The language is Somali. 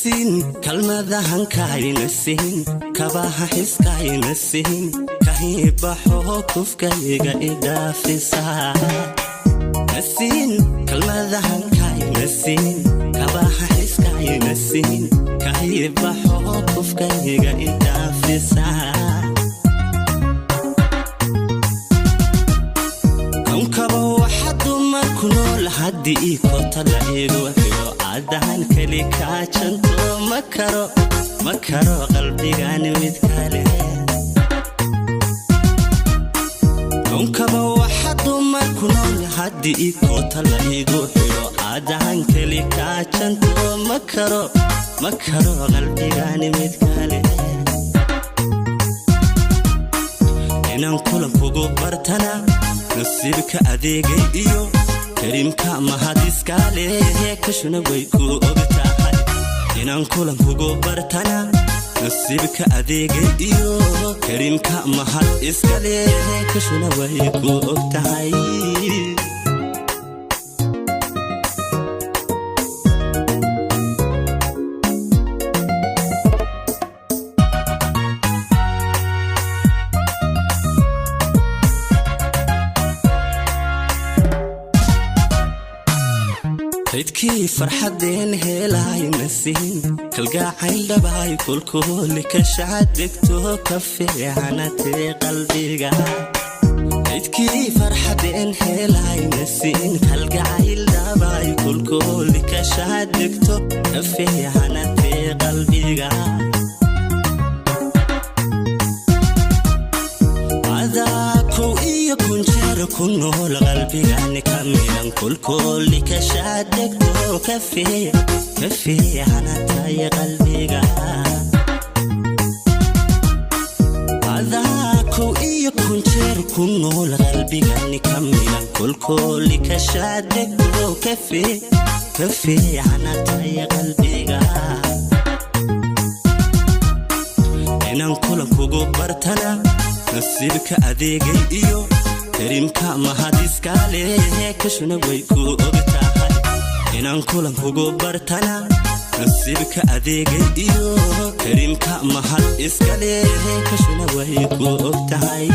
Nasiin kalmadahankayna siin, kabaha xiskayna siin, kahibaxo kufkayga idhaafisa. Nasiin kalmadahankayna siin, kabaha xiskayna siin, kahibaxo kufkayga idhaafisa. Konkaba waxa dumar ku nool haddii koota la igu xidho, caddahan keli kaajanto ma karo, ma karo qalbigani mid kale. Konkaba waxa dumar ku nool haddii koota la igu xidho, caddahan keli kaajanto ma karo, ma karo qalbigani mid kale. Inaan kulan kugu bartana nasiibka adeegay iyo kariimka mahadiskale, kashuna way ku og tahay. Inaan kulan kugu bartana nasiibka adeegay iyo kariimka mahad iskale, kashuna way ku og tahay. Kaydkii farxadeen helayna siin, kalgacayl dhabaay kulkuuli kashaadegto ka fiicanatee qalbiga. Kaydkii farxadeen helayna siin, kalgacayl dhabaay kulkuuli kashaadegto ka fiicanatee qalbiga. Adaa kow iyo kun jeer ku nool qalbigani ka milan, kulkooli kashaadegto ka fiicanatay qalbiga. Adaa kow iyo kun jeer ku nool qalbigani ka milan, kulkooli kashaadegto ka fiicanatay qalbiga. Inaan kulan kugu bartana nasiibka adeegay iyo kariimka mahadiskale, kashuna way ku og tahay. Inaan kulan kugu bartana nasiibka adeegay iyo kariimka mahad iskale, kashuna way ku og tahay.